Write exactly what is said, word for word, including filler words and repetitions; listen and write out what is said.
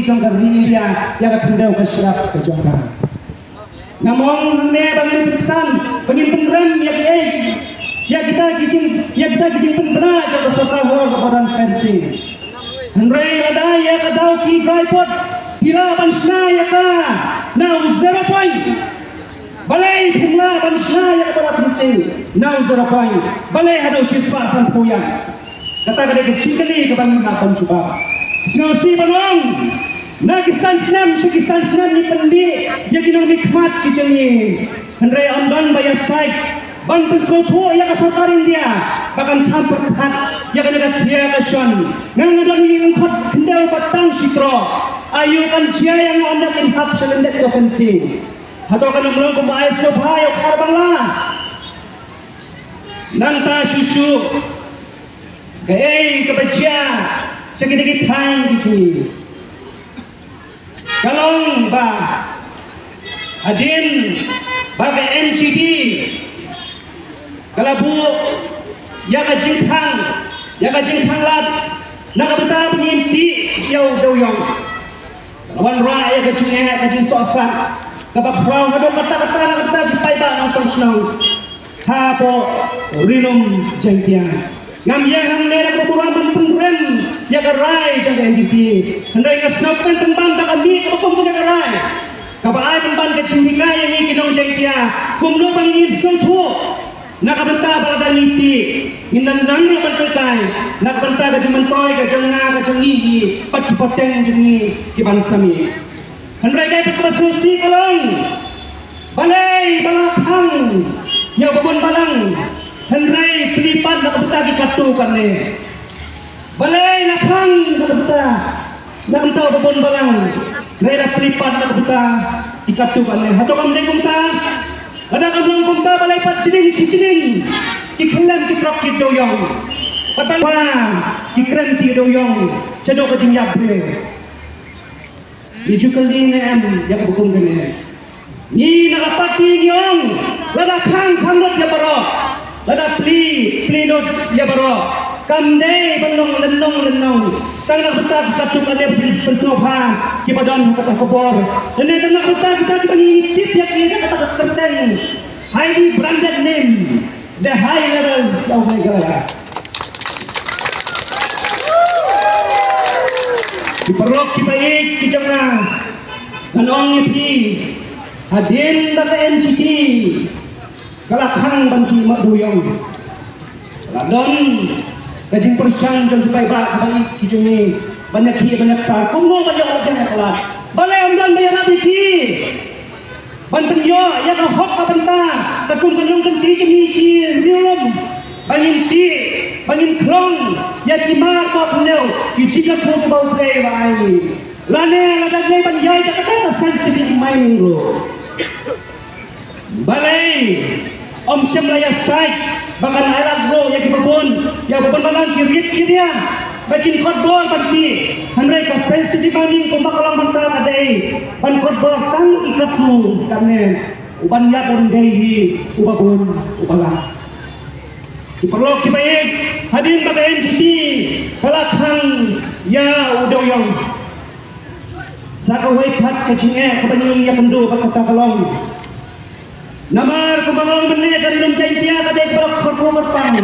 jong ka ri India ïa ka khyndew ka shrap ka jong ka. Nga mong hangne ba ngin pynsan, ba ngin pynrem ïa kiei, ïa kita ki jing, ïa kita ki jingpynbna jong ka sorkar halor ka border fencing. Hynrei lada ïa ka daw ki dry port phi lah ban shna ïa ka na u zero point. Balei phim lah ban shna ïa ka border fencing na u zero point? Balei haduh shispah sanphew ïa? Kata ka dei ka jingkylli kaba ngi hap ban jubab. Sngewsih ban ong, na ki san snem sha ki san snem ngi pyndih ïa ki nongmihkhmat ki jong ngi. Hynrei ym don ba ïasaid ban pynsngewthuh ïa ka sorkar India ba kan kham pyrkhat ïa kane ka khia ka shon. Nga nga don ngi ngi khot khyndew ba tang shi tro. Aïu kan jia ïa nga ynda kin hap sha lyndet ka fencing? Hato kan ym long kumba ai sngewbha ïa u Khar Bangla? Nangta shuh shuh kaei kaba jia sha kita ki thaiñ ki jong ngi ka long ba hadien ba ka N G T ka la buh ïa ka jingkhang, ïa ka jingkhang lad na ka bynta ba ngin tih ïa u dewïong. Ka la wanrah ïa ka jingeh, ka jingsohsat kaba khraw haduh katta katta na ka bynta ki paidbah nongshong shnong hapoh Ri Lum Jaiñtia. Ngam ïeng hangne da kaba burom ban pynrem ïa ka rai jong ka N G T. Hynrei nga sngewkmen pynban da ka mih kaba kum kane ka rai, kaba ai pynban ka jinghikai ïa ngi ki nong Jaiñtia kumno ba ngin sngewthuh na ka bynta ba lada ngi tih ngin nang nang ruh ban tangkai na ka bynta ka jingmyntoi ka jong nga ka jong ngi hi bad ki pateng jong ngi ki ban sa mih. Hynrei kaei pat kaba sngewsih ka long, balei ba la khang ïa u babun balang hynrei plie pat na ka bynta ki katto katne? Balei la khang na ka bynta, na ka bynta u babun balang hynrei la plie pat na ka bynta ki katto katne? Hato kam dei kumta? Lada kam long kumta balei pat jingin shi jingin ki khlem ki trok ki dewïong? Pat ba ki kren ki dewïong shaduh ka jingïap briew. Ngi ju kylli ne em ïa ka hukum kane? Ngi na ka party ngi ong lada khang khang lut ïa baroh, lada plie plie lut ïa baroh. Kam dei ban long lynnong lynnong tang na ka bynta ka katto katne, pynsngewbha kiba don ha kata ka bor. Lane tang na ka bynta kita kiba ngi tip ïa ki da kata ka kyrteng highly branded name, the high levels of Meghalaya. Ki paralok kiba ïeit ki jong nga, ngan ong ïa phi, hadien ba ka N G T ka la khang ban khie mat dewïong, ka la don ka jingpyrshang jong ki paidbah kiba ïeit ki jong ngi ban ïakhih ban ïaksar kumno ban ïoh lad ïa ka lad. Balei ym don ba ïarap ïa ki ban pynïoh ïa ka hok ka bynta katkum ka nongkynti jong ngi ki riewlum, ba ngin tih, ba ngin khlong ïa ki mar ba pynïoh, ki jingkyrkhu kiba U Blei ba ai ngi? Lane lada dei ban ïai da kata ka sensitive mining ruh, balei ym shym la ïasaid ba kan ai lad ruh ïa kiba bun, ïa u babun balang ki rit ki ria ba kin khot bor ban tih? Hynrei ka sensitive mining kumba ka long mynta ka dei ban khot bor tang ki katto katne, u ban ïap un dei hi u babun u balang. Ki paralok kiba ïeit, hadien ba ka N G T ka la khang ïa u dewïong, sa kawei pat ka jingeh kaba ngi ïakynduh bad kata ka long, namar kumba nga ong mynne ka Ri Lum Jaiñtia ka dei kaba la kyrkhu kyrpang.